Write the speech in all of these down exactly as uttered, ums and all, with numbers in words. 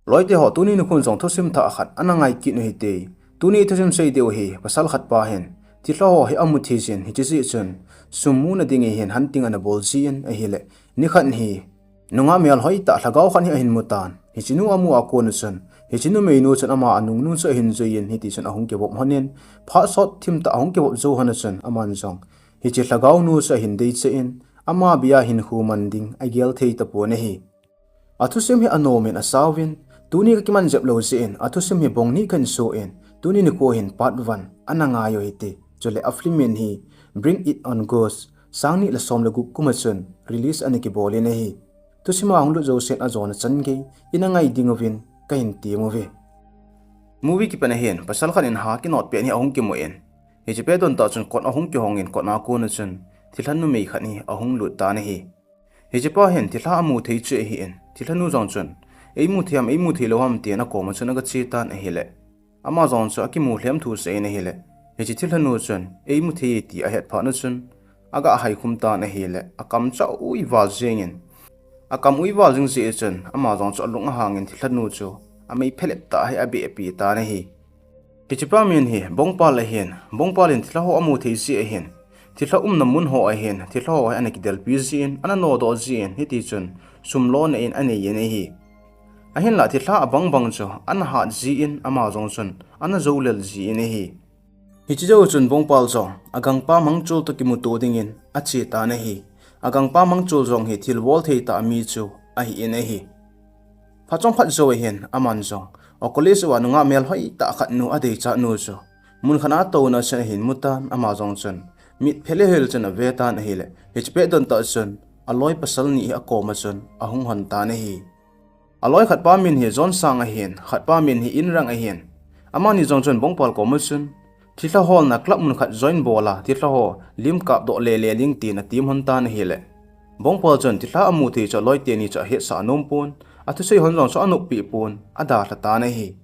Loite ho tuni nikhon jong thusim thah khat ana ngai kit u hite. Tuni thusim sei diu hi pasal khat pa hin thilha ho hi amu thei jin, hiche jeh chun sum muna dingin hin hunting ana bol jin ahile, nikhat hi nungah melhoi tah lhagao khat hi ahin mu tan. Hiche nu amu a kon chun, hiche numeinu chun ama anungnu chu ahin jui in, hiti chun ahung kivop lhonin, phat sot thim tah ahung kivop jou lhon chun aman jong hiche lhagao nu chu ahin dei cheh in, ama bia hinkho man ding agel thei tapon ahi. Athusim hi anom in asao in, tuni kakiman jep lou jeh in athusim hi bong ni kahin so in, tuni nikho hin part one ana ngai u hite. Chule a film min hi Bring It On Ghost, sang ni le som le gup kum a chun release ana kibol in ahi. Thusim a hung lut jousen ajona chan gei ina ngai ding uvin kahin tem uve. Movie kipat a hin pasal khat in ha kinot pet hi ahung kimu in, hiche pet don tah chun kot ahung kihong in, kot a kon chun thilha numei khat hi ahung lut tan ahi. Hiche pa hin thilha amu thei chu ahi in, thilha nu jong chun, "Eimu thei ham, eimu thei lou ham?" tin akom a chun aga che tan ahile, ama jong chu akimu lhem thu asei in ahile, hiche thilha nu chun eimu thei ti ahet phat chun aga hai khum tan ahile, akam chu aui val jing in, akam ui val jing jeh chun ama jong chu alung ahang in thilha nu chu amei phelep tah hi abeh pi tan ahi. Hiche pa min hi Bongpal ahin, Bongpal in thilha ho amu thei jeh ahin, thilha umna mun ho ahin thilha ho hi ana kidelpi jin, ana nodoh jin, hiti chun sum lona in anei in ahi. Ahinlah thilha abang bang chu ana hat jin, ama jong chun ana jou lel jin ahi. Hiche jou chun Bongpal jong agangpa Mangchul toh kimuto dingin ache tan ahi. Agangpa Mangchul jong hi thilbol thei tah mi chu ahi in ahi. Phat chomkhat jou ahin aman jong a college uva nungah melhoi tah khat nu adeichat nu chu mun khat a atouna chun ahin mu tan, ama jong chun mit phelep hel chun ave tan ahile, hiche pet don tah chun aloi pasal ni hi akom a chun ahung lhon tan ahi. Aloi khat pa min hi John Sang ahin, khat pa min hi Inrang ahin. Amani jong chun Bongpal kom a chun thilha holna club mun khat join bol a, thilha ho lim kap doh lele ding tin atem lhon tan ahile, Bongpal chun thilha amu thei chu aloi teni chu ahetsah nom pon, athusei hon jong chu anop pi pon, adalha tan ahi.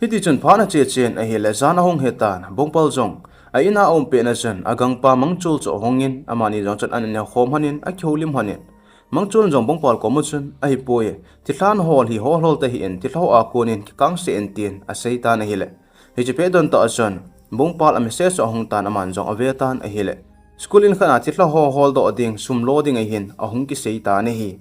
Hiti chun phat ache chen ahile, jan ahung hi tan, Bongpal jong a in a aum pet a chun agangpa Mangchul chu ahung in, amani jong chun ana neo khom lhon in, akihoulim lhon in, Mangchul in jong Bongpal kom a chun, "Ahipoi, thilha nahol hi hol hol tahih in, thilha ho a kon in kikang seh in," tin asei tan ahile, hiche pet don tah a chun Bongpal a message chu ahung tan, aman jong ave tan ahile, school in khat a thilha ho holdoh ding, sum lo ding ahin ahung kisei tan ahi.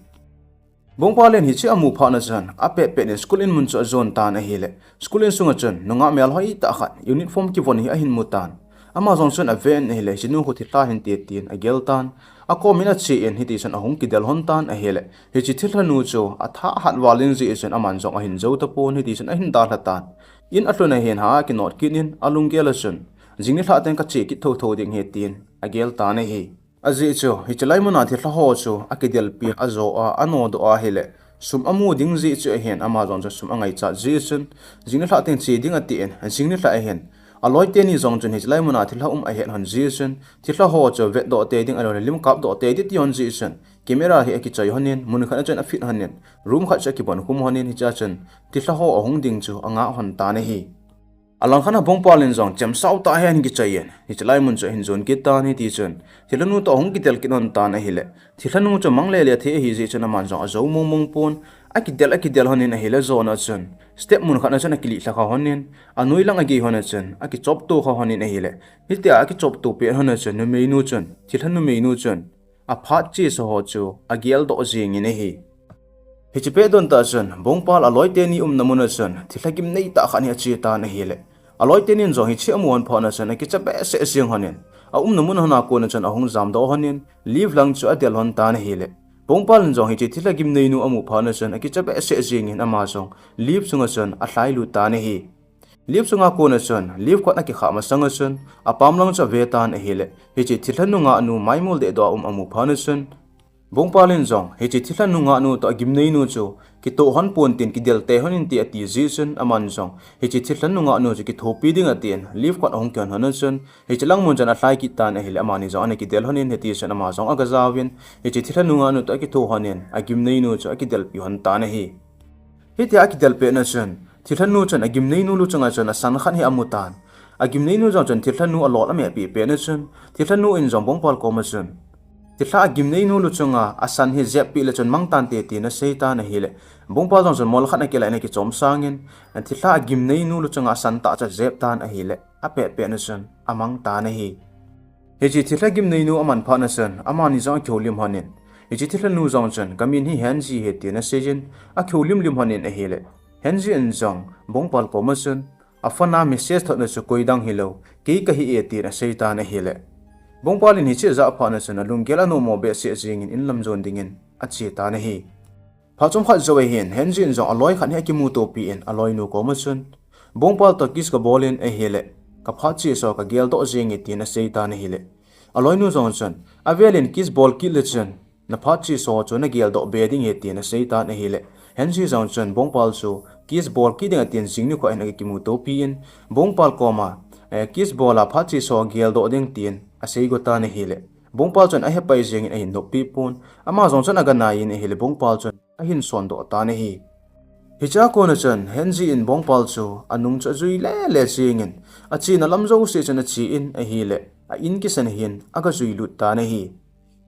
Bongpal in hiche amu phat a chun apet pet in school in mun chu ajon tan ahile, school in sunga chun nungah melhoi tah khat uniform kivon hi ahin mu tan. Ama jong chun aven ahile, hiche nu khu thilha hinte tin agel tan. Akom in ache in, hiti chun ahung kidel lhon tan ahile, hiche thilha nu chu atha ahat val in jeh chun aman jong ahin jou tapon, hiti chun ahin dalha tan. In alhun ahin ha akinot kit in, alunggel a chun, "Jing nilhah teng kache kit thotho ding ahi," tin agel tan ahi. Ajeh chu, hiche lai mun a thilha ho chu akidelpi ajo a, anodoh ahile, sum amu ding jeh chu ahin, ama jong chu sum angaichat jeh chun, jing nilhah teng che ding atin, jing nilhah ahin aloi teni jong chun hiche lai mun a thilha um ahet lhon jeh chun, thilha ho chu vetdoh tei ding, ahilouleh lim kap doh tei ding ati lhon jeh chun, camera hi akichoi lhon in, mun khat a chun afit lhon in, room khat chu akibon khum lhon in, hiche a chun thilha ho ahung ding chu anga lhon tan ahi. Alang khat a Bongpal in jong chemsao tah hi ahin kichoi in, hiche lai mun chu ahin jon kit tan, hiti chun thilha nu toh ahung kidel kit lhon tan ahile, thilha nu chu mang lele thei ahi jeh chun aman jong ajou mong mong pon, akidel, akidel lhon in ahile, jona chun step mun khat a chun akilih lha kha lhon in, anoi lang agei lhon a chun akichop to kha lhon in ahile, hitia akichop to pet lhon a chun numeinu chun, thilha numeinu chun aphat chesa ho chu agel doh jing in ahi. Hiche pet don tah chun Bongpal aloi teni umna mun a chun thilha gimnei tah khat hi ache tan ahile, aloi tenin jong hiche amu lhon phat a chun akicha behseh jing lhon in, aumna mun lhon a kon a chun ahung jamdoh lhon in, lift lang chu adel lhon tan ahile, Bongpal in jong hiche thilha gimneinu amu phat a chun akicha behseh jing in, ama jong lift sunga chun alhai lut tan ahi. Lift sunga kon a chun lift kot akikhah masang a chun apam lang chu ave tan ahile, hiche thilha nungah nu maimol deh doh a um amu phat a chun, Bongpal in jong hiche thilha nungah nu toh agimneinu chu kitoh lhon pon tin kidel tei lhon in ti ati jeh chun, aman jong hiche thilha nungah nu chu kithopi ding atin lift kot ahung kihon lhon a chun, hiche lang mun chun alhai kit tan ahile, amani jong ana kidel lhon in, hiti chun ama jong aga jaovin, hiche thilha nungah nu toh akitho lhon in agimneinu chu akidelpi lhon tan ahi. Hitia akidel pet a chun, thilha nu chun agimneinu luchang a chun asan khat hi amu tan. Agimneinu jong chun thilha nu alol ameh peh pet a chun, thilha nu in jong Bongpal kom a chun, Thilha agimnei nu luchunga asan hi jep peh le chun mang tante tin asei tan ahile. Bongpal jong chun mol khat ana kilah in akichom sangin, thilha agimnei nu luchunga asan tah chu ajep tan ahile, apet pet na chun amang tan ahi. Hiche thilha gimnei nu aman phat na chun, amani jong akihoulim lhon in, hiche thilha nu jong chun, "Kamin hi Henji ahi," tin asei jin, akihoulim lim lhon in ahile. Henji in jong, Bongpal koma chun, a phone a message thot na chu koi dang hilou, kei kahi e tin asei tan ahile. Bongpal in hiche ajah phat na chun, alunggel anom mo behseh jingin in lam jon dingin ache tan ahi. Phat chomkhat jou ahin, Henji in jong aloi khat hi akimutopi in, aloinu koma chun, "Bongpal toh kiss kabol in ahile, kaphat cheso kagel doh jenge," tin asei tan ahile. Aloinu jong chun, "Avel in kiss bol kit le chun, naphat cheso chu nagel doh be ding ahi," tin asei tan ahile. Henji jong chun, Bongpal chu kiss bol kit ding atin jing nikho ahin akimutopi in, Bongpal koma, eh, kiss bol a phat cheso gel doh ding tin asei go tan ahile. Bongpal chun ahepai jingin ahin noppi pon, ama jong chun aga nai in ahile, Bongpal chun ahin sondoh tan ahi. Hichea kona chun, Henji in Bongpal chu anung chu ajui lele jingin, achena lam jouse chun ache in ahile, a in kisan hin aga jui lut tan ahi.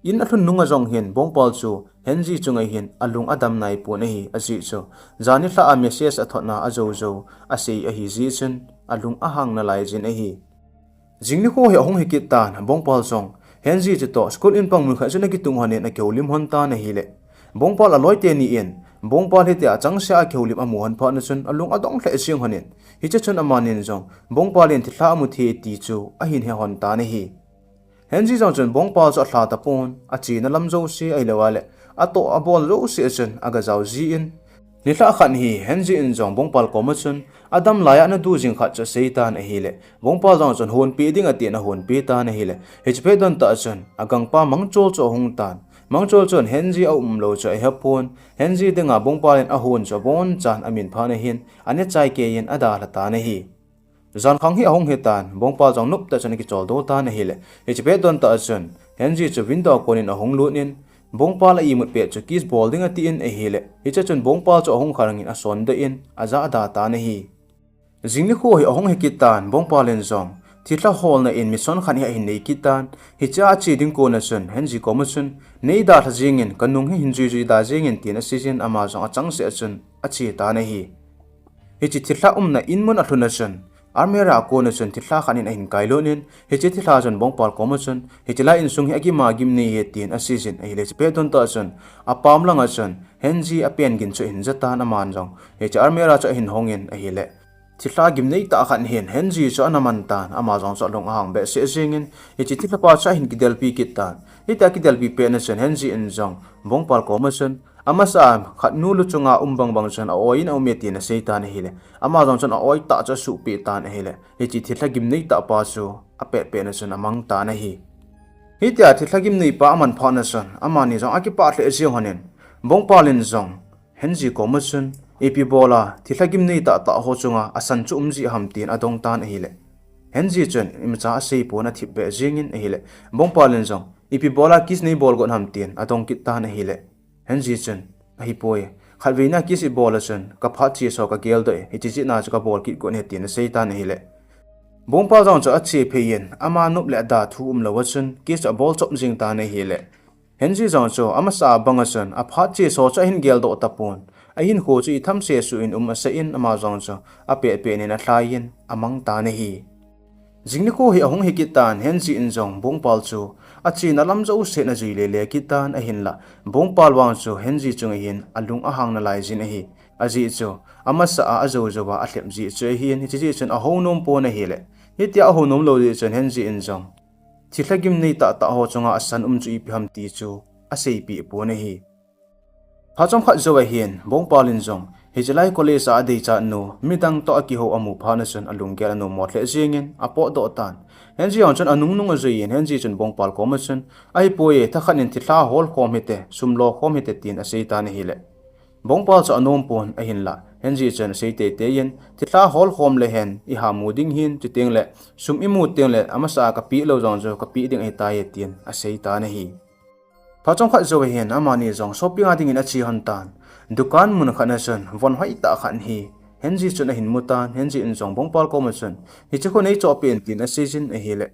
In alhun nunga jong hin, Bongpal chu Henji chunga hin alung adam nai pon ahi, ajeh chu, jan nilhah a message athot na ajou jou asei ahi jeh chun, alung ahang nalai jin ahi. Jing nikho hi ahung hi kit tan, Bongpal jong, Henji chutoh, school in pang mun khat chun akitung lhon in akihoulim lhon tan ahile. Bongpal aloi teni in, Bongpal hitia achangseh a akihoulim amu lhon phat na chun, alung adong lheh jing lhon in. Hiche chun amanin jong, Bongpal in thilha amu thei ti chu ahin he lhon tan ahi. Henji jong chun Bongpal chu alha tapon, achena lam jouse ahilou le, atoh abol jouse chun aga jao jin, nilhah khat hi Henji in jong Bongpal koma chun, adam laiya nadu jing khat chu asei tan ahile, Bongpal jong chun honpeh ding atin ahonpeh tan ahile, hiche pet don tah chun, agangpa Mangchol chu ahung tan. Mangchol chun Henji aum lou chu ahe pon, Henji dinga Bongpal in ahon chu abonchan amin phat na hin, anechai kei in adalha tan ahi. Jan khang hi ahung hi tan, Bongpal jong nop tah chun akichol do tan ahile. Hiche pet don tah chun, Henji chu window a kon in ahung lut in, Bongpal a imut pet chu kiss bol ding atin ahile. Hiche chun Bongpal chu ahung khang in asondoh in, aja ada tan ahi. Jing nikho hi ahung hi kit tan, Bongpal in jong, thilha holna in mission khat hi ahin nei kit tan, hichea ache ding kona chun, Henji koma chun, nei dalha jingin, kanung hi hin jui jui da jingin tin asei jin ama jong achangseh a chun, ache tan ahi. Hiche thilha umna in mun alhun a chun, almirah a kona chun thilha khat in ahin kailut in, hiche thilha chun Bongpal koma chun, hiche lai insung hi agim a gimnei ahi tin asei jin ahile, hiche pet don tah chun, apam langa chun, Henji apen gin chu ahin ja tan aman jong, hiche almirah chu ahin hong in ahile. Thilha gimnei tah khat hin, Henji chu ana man tan, ama jong chu alung ahang behseh jingin, hiche thilha pa chu ahin kidelpi kit tan. Hitia kidelpi pet na chun, Henji in jong, Bongpal koma chun, amasa a khat nu luchunga um bang bang chun a-oi in aum e tin asei tan ahile. Ama jong chun a-oi tah chu asuhpeh tan ahile. Hiche thilha gimnei tah pa chu apet pet na chun amang tan ahi. Hitia thilha gimnei pa aman phat na chun, amani jong akipah lheh jing lhon in, Bongpal in jong, Henji koma chun, ipi bola, thilha gimnei tah tah ho chunga asan chu um ji ham tin adong tan ahile. Henji chun, imacha asei pon athip beh jingin ahile. Bongpal in jong, ipi bola kiss nei bol got ham tin adong kit tan ahile. Henji chun, ahipoi, khatvei na kiss ibol a chun, kaphat cheso kagel doh e, hiche jeh a chu kabol kit got ahi tin asei tan ahile. Bongpal jong chu ache phei in, ama nop le ada thu umlou a chun, kiss chu abol chop jing tan ahile. Henji jong chu, amasa a bang a chun, aphat cheso chu ahin gel doh tapon, ahinkho chu itham sesuh in um asah in, ama jong chu, apet pet in alhai in, amang tan ahi. Jing nikho hi ahung hi kit tan, Henji in jong Bongpal chu achena lam jouse in ajui lele kit tan ahinlah, Bongpal vang chu Henji chunga hin alung ahang nalai jin ahi. Ajeh chu, amasa a ajou jou a alhep jeh chu ahin, hiche jeh chun ahou nom pon ahile. Hitia ahou nom lou jeh chun Henji in jong, thilha gimnei tah tah ho chunga asan um chu ipi ham ti chu aseipeh pon ahi. Phat chomkhat jou ahin, Bongpal in jong, hiche lai college a adeichat nu, midang toh akihou amu phat na chun alunggel anom mo lheh jingin, apotdoh tan. Henji jong chun anung nung ajui in, Henji chun Bongpal koma chun, ahipoi, thakhat in thilha hol khom hite, sum lo khom hite tin asei tan ahile. Bongpal chu anom pon ahinlah, Henji chun asei teitei in, thilha hol khom le hen, iha mu ding hin, chuteng le, sum imu teng le, amasa a kapeh lou jong chu kapeh ding ahitai tin asei tan ahi. Phat chomkhat jou ahin, amani jong shopping a dingin ache lhon tan. Dukan mun khat na chun, von hoi tah khat hi, Henji chun ahin mu tan, Henji in jong Bongpal koma chun, hiche khu neichoh peh in tin asei jin ahile.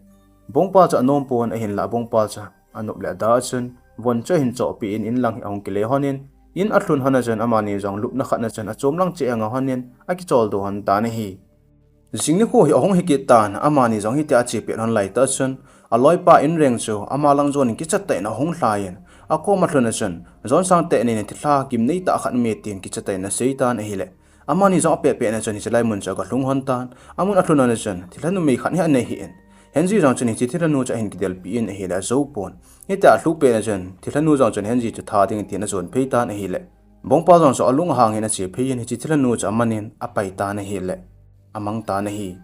Bongpal chu anom pon ahinlah, Bongpal chu, anop le ada a chun von chu ahin chohpeh in, in lang hi ahung kile lhon in, in alhun lhon a chun amani jong lupna khat na chun achom lang cheh a nga lhon in akicholdo lhon tan ahi. Jing nikho hi ahung hi kit tan, amani jong hitia ache pet lhon lai tah chun, aloipa Inreng chu ama lang jon in kicha tah in ahung lhai in, akom alhun a chun, Jonsang te nei in thilha gimnei tah khat me, tin kicha tah in asei tan ahile. Amani jong apeh pet na chun hiche lai mun chu aga lhung lhon tan, amun alhun lhon a chun, thilha numei khat hi anei hih in. Henji jong chun hiche thilha nu chu ahin kidelpi in ahile ajou pon. Hitia alhuh pet na chun, thilha nu jong chun Henji chu that ding tin ajon phei tan ahile. Bongpal jong chu alung ahang in ache phei in hiche thilha nu chu aman in apai tan ahile. Amang tan ahi.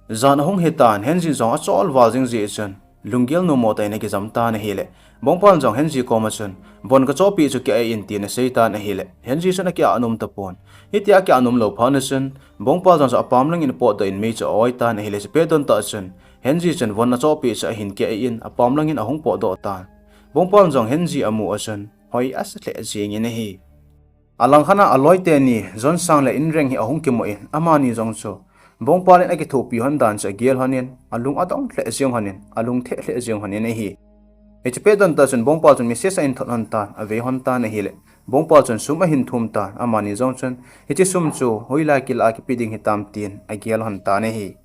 Jan ahung hi tan, Henji jong achol val jing jeh chun, lunggel nom mo tah in akijam tan ahile. Bongpal jong Henji kom a chun, von kachohpeh chu keh in tin asei tan ahile. Henji chun akeh a anom tapon. Hitia akeh a anom lou phat na chun, Bongpal jong chu apam lang in apotdoh in mei chu a-oi tan ahile. Hiche pet don tah chun, Henji chun von achohpeh chu ahin keh in, apam lang in ahung potdoh tan. Bongpal jong Henji amu a chun, hoi asa lheh jing in ahi. Alang khat a aloi teni, Jonsang le Inreng hi ahung kimu in, amani jong chu Bongpal in akithopi lhon dan chu agel lhon in, alung adong lheh jeng lhon in, alung theh lheh jeng lhon in ahi. Hiche pet don tah chun Bongpal chun message ahin thot lhon tan, ave lhon tan ahile. Bongpal chun sum ahin thum tan, amani jong chun, hiche sum chu hoilai kila a kipe ding hitam tin agel lhon tan ahi.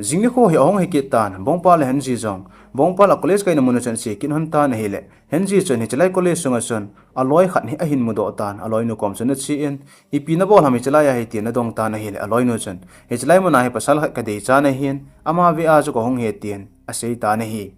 Jing nikho hi ahung hi kit tan, Bongpal le Henji jong, Bongpal a college kaina mun a chun ache kit lhon tan ahile. Henji chun hiche lai college sunga chun, aloi khat hi ahin mudoh tan, aloinu kom chun ache in, ipi nabol ham hiche lai a hi tin adong tan ahile, aloinu chun, hiche lai mun a hi pasal khat kadei chan ahin, ama vea chu kahung hi tin asei tan ahi.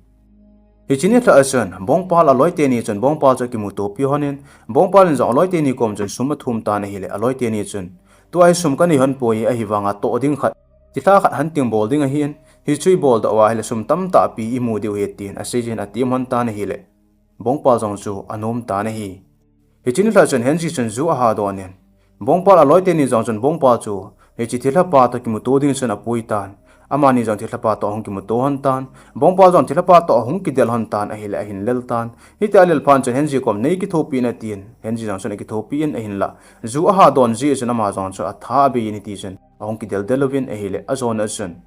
Hiche ni lhah a chun, Bongpal aloi teni chun Bongpal chu akimutopi lhon in, Bongpal in jong aloi teni kom chun sum athum tan ahile, aloi teni chun, tua hi sum kanei lhon poi, ahivanga toh ding khat, thilha khat hunting bol ding ahin, hichu ibol doh uva ahile sum tamtah pi imu diu ahi tin asei jin atem lhon tan ahile. Bongpal jong chu anom tan ahi. Hiche ni lhah chun Henji chun ju aha don in, Bongpal aloi teni jong chun Bongpal chu hiche thilha pa toh kimuto ding chun apui tan. Amani jong thilha pa toh ahung kimuto lhon tan. Bongpal jong thilha pa toh ahung kidel lhon tan ahile ahin lel tan. Hitia alel phat chun Henji kom nei kithopi in atin. Henji jong chun akithopi in ahinlah, ju aha don jeh chun ama jong chu atha abei in hiti chun ahung kidel del uvin ahile, ajona chun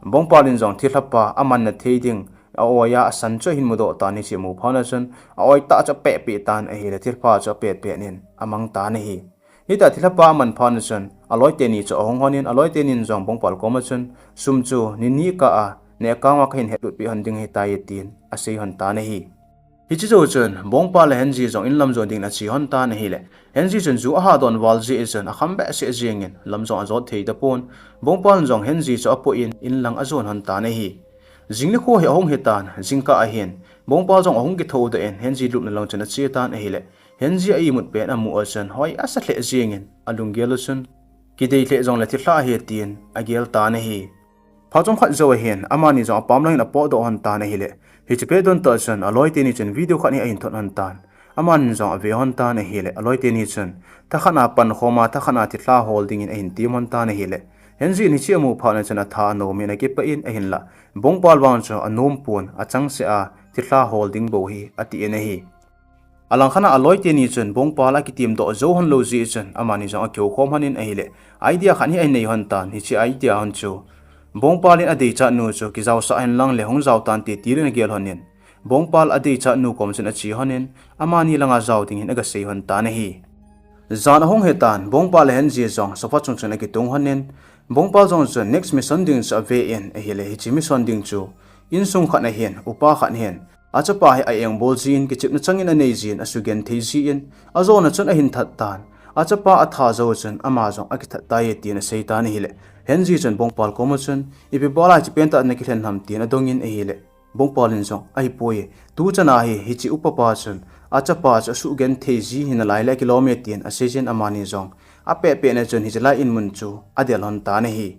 Bongpal in jong thilha pa amanna thei ding a-oi a asan chu ahin mudoh tan, hiche amu phat na chun a-oi tah chu apeh peh tan ahile, thilha pa chu apet pet in amang tan ahi. Hitia thilha pa aman phat na chun aloi teni chu ahung lhon in, aloi teni in jong Bongpal kom a chun sum chu nini kah a na account a kahin hetlutpeh lhon ding ahitai tin asei lhon tan ahi. Hiche jou chun, Bongpal le Henji jong in lam jon dingin ache lhon tan ahile. Henji chun ju aha don val jeh chun akham behseh jeng in, lam jong ajot thei tapon. Bongpal in jong Henji chu apoh in, in lang ajon lhon tan ahi. Jing nikho hi ahung hi tan, jingkah ahin, Bongpal jong ahung kithou doh in, Henji lupna lang chun ache tan ahile. Henji a imut pet amu a chun, hoi asa lheh jeng in, alunggel a chun, kidei lheh jongle thilha ahi tin agel tan ahi. Phat chomkhat jou ahin, amani jong apam langin apotdoh lhon tan ahile. Hiche pet don tah chun, aloi teni chun video khat hi ahin thot lhon tan. Amani jong ave lhon tan ahile, aloi teni chun, thakhat a pankhom a, thakhat a thilha hol dingin ahin tem lhon tan ahile. Henji in hiche amu phat na chun atha anom in akipah in ahinlah. Bongpal vang chu anom pon, achangseh a, thilha hol ding bou hi, ati in ahi. Alangkhat a aloi teni chun Bongpal akitem doh jou lhon lou jeh chun amani jong akihou khom lhon in ahile, idea khat hi ahin nei lhon tan, hiche idea lhon chu Bongpal in adeichat nu chu kijaosah hen lang le hung jao tante tin agel lhon in, Bongpal adeichat nu kom chun ache lhon in, amani langa jao dingin agasei lhon tan ahi. Jan ahung hi tan, Bongpal le Henji jong sofa chung chun akitung lhon in, Bongpal jong chun next mission ding chu ave in ahile, hiche mission ding chu insung khat ahin, upa khat hin, achapa hi a-engbol jin, kichepna changin anei jin, asugenthei jin, ajona chun ahin that tan. Achapa atha jou chun ama jong akithat tai tin asei tan ahile, Henji chun Bongpal kom a chun, ipi bol a hiche pentah nakilhen ham tin adong in ahile, Bongpal in jong, ahipoi, tuchan a hi, hiche upa pa chun achapa chu asugenthei ji hinalai le akilom e tin asei jin, amani jong apeh pet na chun hiche lai in mun chu adel lhon tan ahi.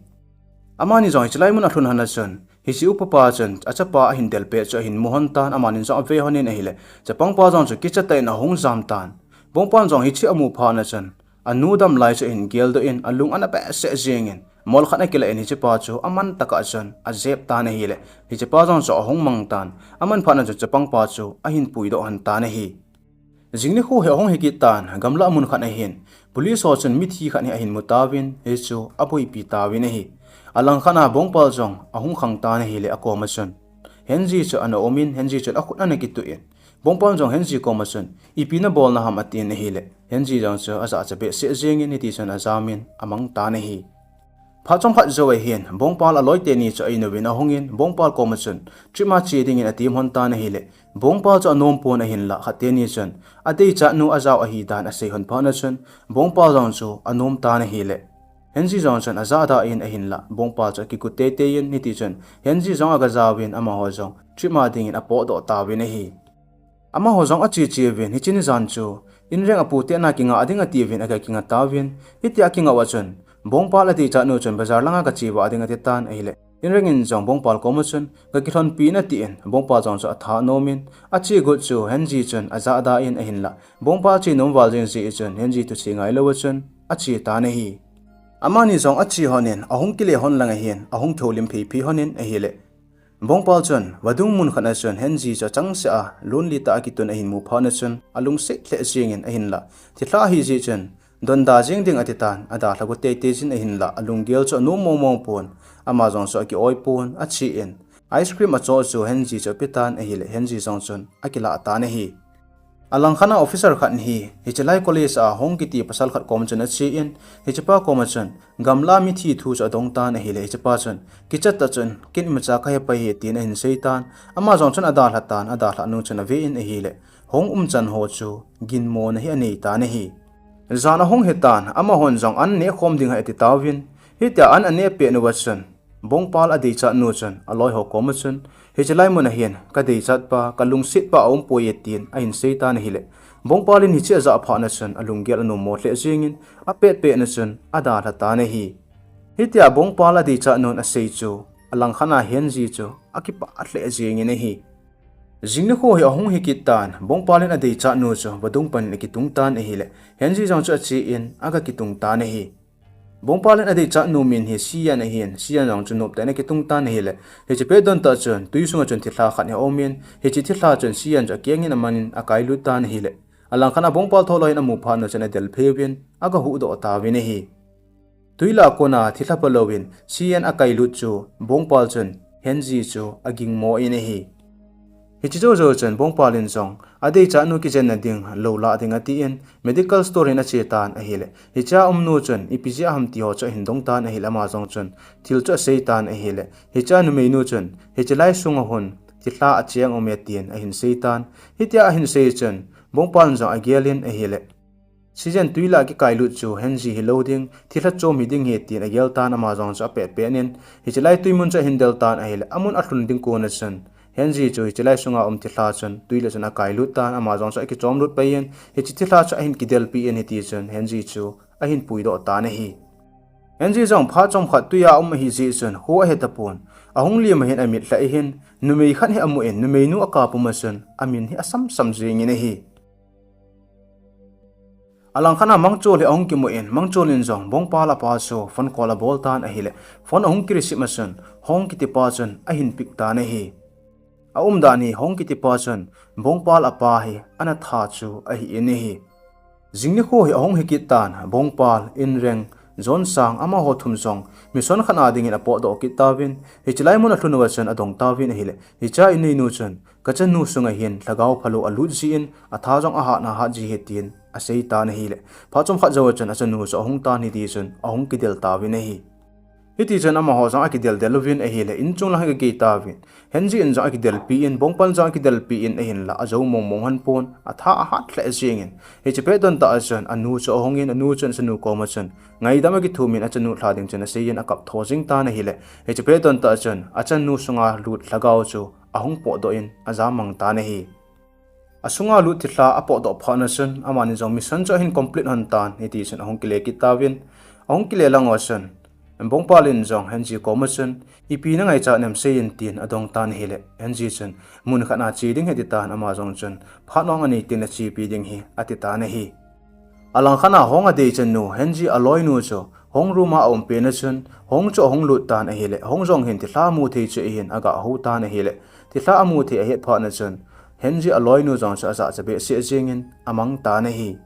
Amani jong hiche lai mun alhun lhon a chun, hiche upa pa chun achapa ahin del pet chu ahin mu lhon tan, amani jong ave lhon in ahile, chapang pa jong chu kicha tah in ahung jam tan. Bongpal jong hiche amu phat na chun, anu dam lai chu ahin geldoh in, alung ana behseh jeng in, mol khat akilah in hichepa chu aman tah a chun ajep tan ahile, hichepa jong chu ahung mang tan, aman phat na chun chapang pa chu ahin puidoh lhon tan ahi. Jing nikho hi ahung hi kit tan, gamlah mun khat ahin, police ho chun mithi khat hi ahin mu tauvin, hichu aboipi tauvin ahi. Alangkhat a Bongpal jong ahung khang tan ahile akom a chun, Henji chu ana um in, Henji chun akhut ana kituh in, Bongpal jong Henji koma chun, "Ipi nabolna ham?" atin ahile, Henji jong chu ajahcha behseh jengin hitichun ajamin amang tan ahi. Phat chomkhat jou ahin, Bongpal aloi teni chu a-in uvin ahungin, Bongpal koma chun, trip a che dingin atem lhon tan ahile, Bongpal chu anom pon ahinlah, khat teni chun, adeichat nu ajao ahidan asei lhon phat na chun, Bongpal jong chu anom tan ahile, Henji jong chun ajahda in ahinlah, Bongpal chu akigu teitei in, hitichun, Henji jong agajaovin amaho jong trip a dingin apotdoh tauvin ahi. Amaho jong ache che uvin, hiche ni jan chu, Inreng apu te na kinga ding atiuvin aga kinga tauvin, hitia akinga uva chun, Bongpal adeichat nu chun bazar langa kache vah ding ati tan ahile, Inreng in jong Bongpal koma chun, kakilhonpi in atin, Bongpal jong chu atha nom in, ache got chu Henji chun ajahda in ahinlah, Bongpal che nom val jeng jeh chun, Henji thuche ngailou a chun, ache tan ahi. Amani jong ache lhon in, ahung kile lhon lang ahin, ahung kihoulim phei phei lhon in ahile, Bongpal chun, vadung mun khat a chun, Henji chu achangseh a, lonely tah a kitun ahin mu phat na chun, alungset lheh jengin ahinlah, thilha ahi jeh chun, donda jeng ding ati tan, adalha gu teitei jin ahinlah, alunggel chu anom mong mong pon, ama jong chu akioi pon, ache in, ice cream achoh chu Henji chu ape tan ahile, Henji jong chun akilah tan ahi. Alangkhat a officer khat hi, hiche lai college a Hong kiti pasal khat kom chun ache in, hichepa koma chun, gamla mithi thu chu adong tan ahile, hichepa chun, kichat tah chun, ken imacha kahe pai e tin ahin sei tan, ama jong chun adalha tan, adalhah nung chun ave in ahile, Hong umchan ho chu, ginmona hi anei tan ahi. Jan ahung hi tan, amahon jong an neh khom ding ahi ati tauvin, hitia an aneh pet uva chun, Bongpal adeichat nu chun, aloi ho koma chun, hiche lai mun a hin, kadeichat pa, kalungset pa aum poi e tin, ahin sei tan ahile, Bongpal in hiche ajah phat na chun, alunggel anom mo lheh jengin, apet pet na chun, adalha tan ahi. Hitia Bongpal adeichat nun asei chu, alangkhat a Henji chu, akipah lheh jengin ahi. Jing nikho hi ahung hi kit tan, Bongpal in adeichat nu chu, vadung pan in akitung tan ahile, Henji jong chu ache in, aga kitung tan ahi. Bongpal in adeichat nu min hi Sian ahin, Sian jong chu noptah in akitung tan ahile, hiche pet don tah chun, tui sunga chun thilha khat hi aumin, hiche thilha chun Sian chu akeng in aman in akailut tan ahile, alangkhat a Bongpal tholoi in amu phat na chun adel phei uvin, aga huhdoh tauvin ahi. Tui lah a kona thilha pha louvin, Sian akailut chu, Bongpal chun, Henji chu, aging mo in ahi. Hiche jou jou chun Bongpal in jong, adeichat nu kijenna ding, lou lah ding atin, medical store in ache tan ahile, hichea um nu chun, ipi jeh a ham ti ho chu ahin dong tan ahile, ama jong chun, thil chu asei tan ahile, hichea numei nu chun, hiche lai sunga hin, thilha acheng um e tin, ahin sei tan, hitia ahin sei chun, Bongpal in jong agel in ahile, Sian tui lah a kikailut chu Henji hilou ding, thilha chom hiding ahi tin agel tan ama jong chu apet pet in, hiche lai tui mun chu ahin del tan ahile, amun alhun ding kon a chun, Henji chu hiche lai sunga um thilha chun, tui lah chun akailut tan ama jong chu akichom lut pai in, hiche thilha chu ahin kidelpi in hitichun, Henji chu ahin puidoh tan ahi. Henji jong phat chomkhat tui a um ahi jeh chun, kho ahe tapon, ahung lim a hin amit lhai hin, numei khat hi amu in, numei nu akap pum a chun, amin hi asam sam jengin ahi. Alangkhat a Mangchol hi ahung kimu in, Mangchol in jong Bongpal apa chu phone call abol tan ahile, phone ahung kireceive a chun, Hong kiti pa chun ahin pick tan ahi. Aumdan hi Hong kiti pa chun, Bongpal apa hi ana that chu ahi in ahi. Jing nikho hi ahung hi kit tan, Bongpal, Inreng, Jonsang, amaho thum jong, mission khat a dingin apotdoh kit tauvin, hiche lai mun alhun uva chun adong tauvin ahile, hichea in neinu chun, kachanu sunga hin lhagao phalou alut jin, atha jong ahat nahat ji ahi tin asei tan ahile, phat chomkhat jou a chun achanu chu ahung tan hitichun ahung kidel tauvin ahi. Hitichun amaho jong akidel del uvin ahile, inchung lang hi agei tauvin, Henji in jong akidelpi in, Bongpal jong akidelpi in ahinlah, ajou mong mong lhon pon, atha ahat lheh jengin, hiche pet don tah a chun anu chu ahungin, anu chun achanu koma chun ngaidam akithum in achanu lha ding chun asei in akap tho jing tan ahile, hiche pet don tah a chun achanu sunga lut lhagao chu ahung potdoh in ajam mang tan ahi. Asunga lut thilha apotdoh phat na chun, amani jong mission chu ahin complete lhon tan, hitichun ahung kile kit tauvin, ahung kile lang uva chun, Bongpal in jong Henji koma chun, ipi nangaichat em seiyin tin adong tan ahile, Henji chun, mun khat a che ding ahi ati tan, ama jong chun, phat nung anei tin achepi ding ahi, ati tan ahi. Alangkhat a Hong adeichat nu, Henji aloinu chu, Hong room a aum pet na chun, Hong chu ahung lut tan ahile, Hong jong hin thilha amu thei chu ahin aga hou tan ahile, thilha amu thei ahet phat na chun, Henji aloinu jong chu ajahcha behseh jengin amang tan ahi.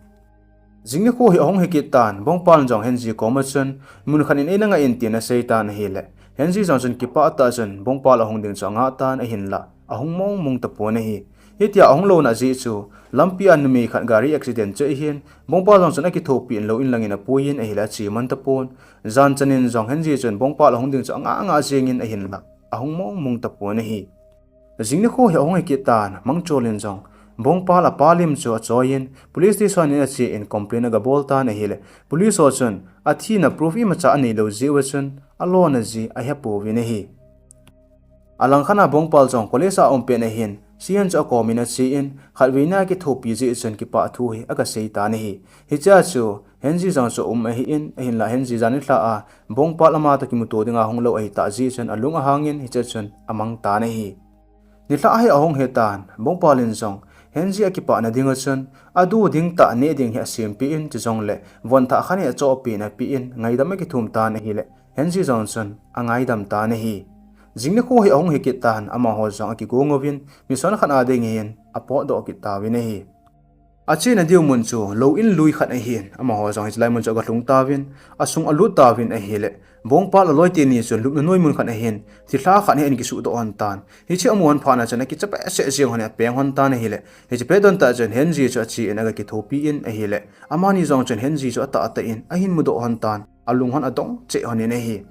Jing nikho hi ahung hi kit tan, Bongpal in jong Henji koma chun, mun khat in eina ngai in tin asei tan ahile, Henji jong chun kipah tah chun, Bongpal ahung ding chu angah tan ahinlah, ahung mong mong tapon ahi. Hitia ahung louna jeh chu, lampi a numei khat gari accident chu ahin, Bongpal jong chun akithopi in lou in langin apuiyin ahile ache man tapon. Jan chanin jong Henji chun Bongpal ahung ding chu anga anga jengin ahinla ahung mong mong tapon ahi. Jing nikho hi ahung hi kit tan, Mangchol in jong Bongpal apa lim chu achoiyin, police station in ache in complain agabol tan ahile, police ho chun athina proof imacha aneilou jeh uva chun alona ji ahepouvin ahi. Alangkhat a Bongpal jong college a aum pet na hin, Sihen chu akomin ache in, khatveina kithopi jeh chun kipah thu hi agasei tan ahi. Hichea chu Henji jong chu aum ahin, ahinla Henji jan nilhah a Bongpal ama toh kimuto dinga hunglou ahitah jeh chun alung ahangin hichea chun amang tan ahi. Nilhah hi ahung hi tan, Bongpal in jong Henji akipah na dinga chun, adu ding tah neh ding hi asempeh in, chujongle von thah khat hi achohpeh in apeh in, ngaidam akithum tan ahile, Henji jong chun angaidam tan ahi. Jing nikho hi ahung hi kit tan, amaho jong akigong uvin, mission khat a dingin apotdoh kit tauvin ahi. Achena diu mun chu lou in lui khat ahin, amaho jong hichelai mun chu agalhung tauvin, asung alut tauvin ahile, Bongpal aloi teni chun lupna noi mun khat ahin, thilha khat hi ahin kisuhdoh lhon tan. Hiche amu lhon phat na chun akicha behseh jeng lhon in apeng lhon tan ahile, hiche pet don tah chun Henji chu ache in agakithopi in ahile, amani jong chun Henji chu atahtah in ahin mudoh lhon tan, alung lhon adong cheh lhon in ahi.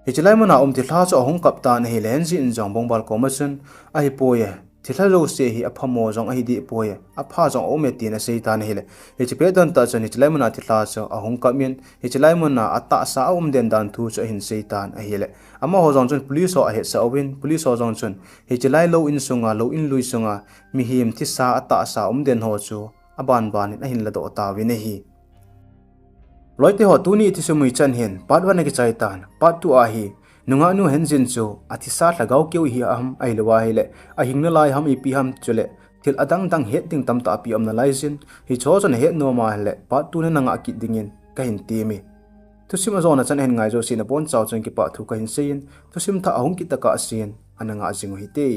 Hichelai mun a um thilha chu ahung kap tan ahile, Henji in jong Bongpal koma chun, ahipoi e, thilha jouse hi aphamo jong ahi dehpoi e, apha jong aume tin asei tan ahile, hiche pet don tah chun hichelai mun a thilha chu ahung kap in, hichelai mun a atahsa aum den dan thu chu ahin sei tan ahile, amaho jong chun police ho ahetsah uvin, police ho jong chun hichelai lou in sunga, lou in lui sunga mihem thisa atahsa um den ho chu aban ban in ahin ladoh tauvin ahi. Loite ho, tuni thusim u hichan hin part one akichai tan, part two a hi nungah nu Henjin chu athisa lhagao keu hi ham ahilou ahile ahing nalai ham ipi ham chule thil adang dang het ding tamtah pi um nalai jin, hicheho chu nahet nom ahile part two nana ngah kit dingin kahin temi. Thusim ajona chan ahin ngai jouse nabonchauva chun kipah thu kahin seiyin, thusim thah ahung kit tokah sin ana ngah jing u hite.